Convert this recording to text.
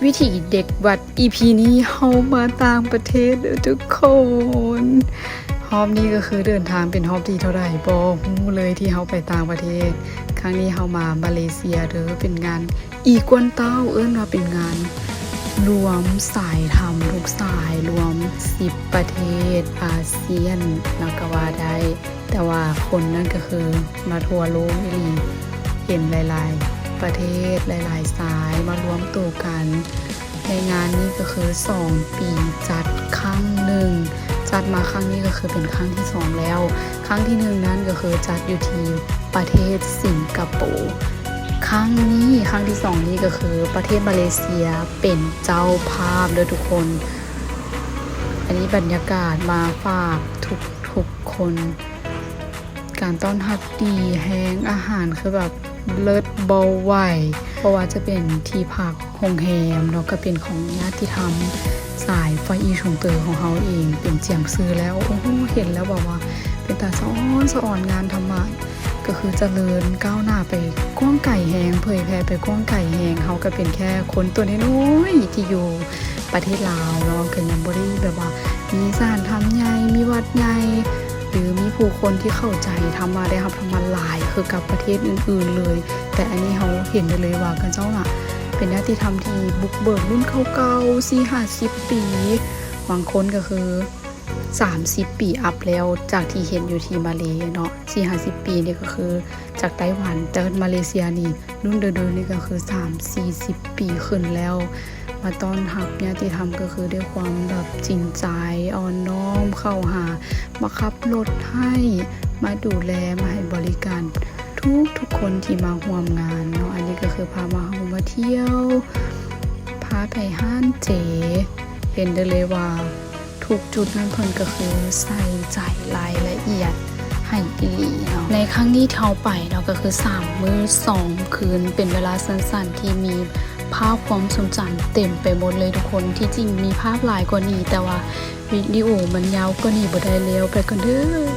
ວິຖີເດັກວັດ ອີພີນີ້ເຮົາມາຕ່າງປະເທດເດີທຸກຄົນ. ຮອບນີ້ກໍຄືເດີນທາງເປັນຮອບທີເທົ່າໃດບໍ່ຮູ້ເລີຍທີ່ເຮົາໄປຕ່າງປະເທດ. ຄັ້ງນີ້ເຮົາມາມາເລເຊຍເດີ ເປັນງານອີກວນເຕົ້າ ເອີ້ນວ່າເປັນງານລວມສາຍທຳທຸກສາຍ ລວມສິບປະເທດອາຊຽນເນາະ ກໍວ່າໄດ້. ແຕ່ວ່າຄົນນັ້ນກໍຄືມາທົ່ວໂລກອີ່ຫຼີ ເຫັນຫຼາຍໆປະເທດ ຫຼາຍໆສາຍມາລວມໂຕກັນ. ໃນງານນີ້ກໍຄືສອງປີຈັດຄັ້ງໜຶ່ງ ຈັດມາຄັ້ງນີ້ກໍຄືເປັນຄັ້ງທີສອງແລ້ວ. ຄັ້ງທີໜຶ່ງນັ້ນກໍຄືຈັດຢູ່ທີ່ປະເທດສິງກະໂປ. ຄັ້ງນີ້ ຄັ້ງທີສອງນີ້ກໍຄືປະເທດມາເລເຊຍເປັນເຈົ້າພາບເດີທຸກຄົນ. ອັນນີ້ບັນຍາກາດມາຝາກທຸກໆຄົນ. ການຕ້ອນຮັບດີແຮງ ອາຫານຄືແບບເລີດບໍ່ໄຫວ ບໍ່ວ່າຈະເປັນທີ່ພັກ ໂຮງແຮມເນາະ ກໍເປັນຂອງຍາດຕິທຳສາຍຟາອີຊົງເຕີຂອງເຮົາເອງ ເປັນຈຽງຊື່ແລ້ວ. ໂອ້ໂຫ ເຫັນແລ້ວແບບວ່າເປັນຕາສະອອນສະອອນ ງານທຳມະກໍຄືຈະເລີນກ້າວໜ້າໄປກວ້າງໄກແຮງ ເຜີຍແຜ່ໄປກວ້າງໄກແຮງ. ເຮົາກໍເປັນແຄ່ຄົນຕົວນ້ອຍໆທີ່ຢູ່ ປະເທດລາວເນາະ ກໍຍັງບໍ່ໄດ້ແບບວ່າມີສະຖານທຳໃຫຍ່ ມີວັດໃຫຍ່ ຫຼື ມີຜູ້ຄົນທີ່ເຂົ້າໃຈທຳມະ ໄດ້ຮັບທຳມະຫຼາຍຄືກັບປະເທດອື່ນໆເລີຍ. ແຕ່ອັນນີ້ເຮົາເຫັນໄດ້ເລີຍວ່າເຂົາເຈົ້ານະ ເປັນຍາດຕິທຳທີ່ບຸກເບີກລຸ້ນເກົ່າໆ ສີ່ຫ້າສິບປີ ບາງຄົນກໍຄືສາມສິບປີອັບແລ້ວ ຈາກທີ່ເຫັນຢູ່ທີ່ມາເລເນາະ. ສີ່ຫ້າສິບປີນີ້ກໍຄືຈາກໄຕ້ຫວັນ ແຕ່ມາເລເຊຍນີ້ ລຸ້ນເດີໆນີ້ກໍຄືສາມສີ່ສິບປີຂຶ້ນແລ້ວ ມາຕ້ອນຮັບຍາດຕິທຳ ກໍຄືດ້ວຍຄວາມແບບຈິງໃຈ ອ່ອນນ້ອມເຂົ້າຫາ ມາຂັບລົດໃຫ້ ມາດູແລ ມາໃຫ້ບໍລິການທຸກໆຄົນທີ່ມາຮ່ວມງານເນາະ. ອັນນີ້ກໍຄືພາມາເຮົາມາທ່ຽວ ພາໄປຮ້ານເຈ ເຫັນໄດ້ເລີຍວ່າ ທຸກຈຸດນັ້ນເພິ່ນກໍຄືໃສ່ໃຈລາຍລະອຽດໃຫ້ອີ່ຫຼີເນາະ. ໃນຄັ້ງນີ້ທີ່ເຮົາໄປເນາະ ກໍຄືສາມມື້ສອງຄືນ ເປັນເວລາສັ້ນໆທີ່ມີພາບຄວາມຊົງຈຳເຕັມໄປໝົດເລີຍທຸກຄົນ. ທີ່ຈິງມີພາບຫຼາຍກວ່ານີ້ ແຕ່ວ່າວິດີໂອມັນຍາວກວ່ານີ້ບໍ່ໄດ້ແລ້ວ. ໄປກ່ອນເດີ.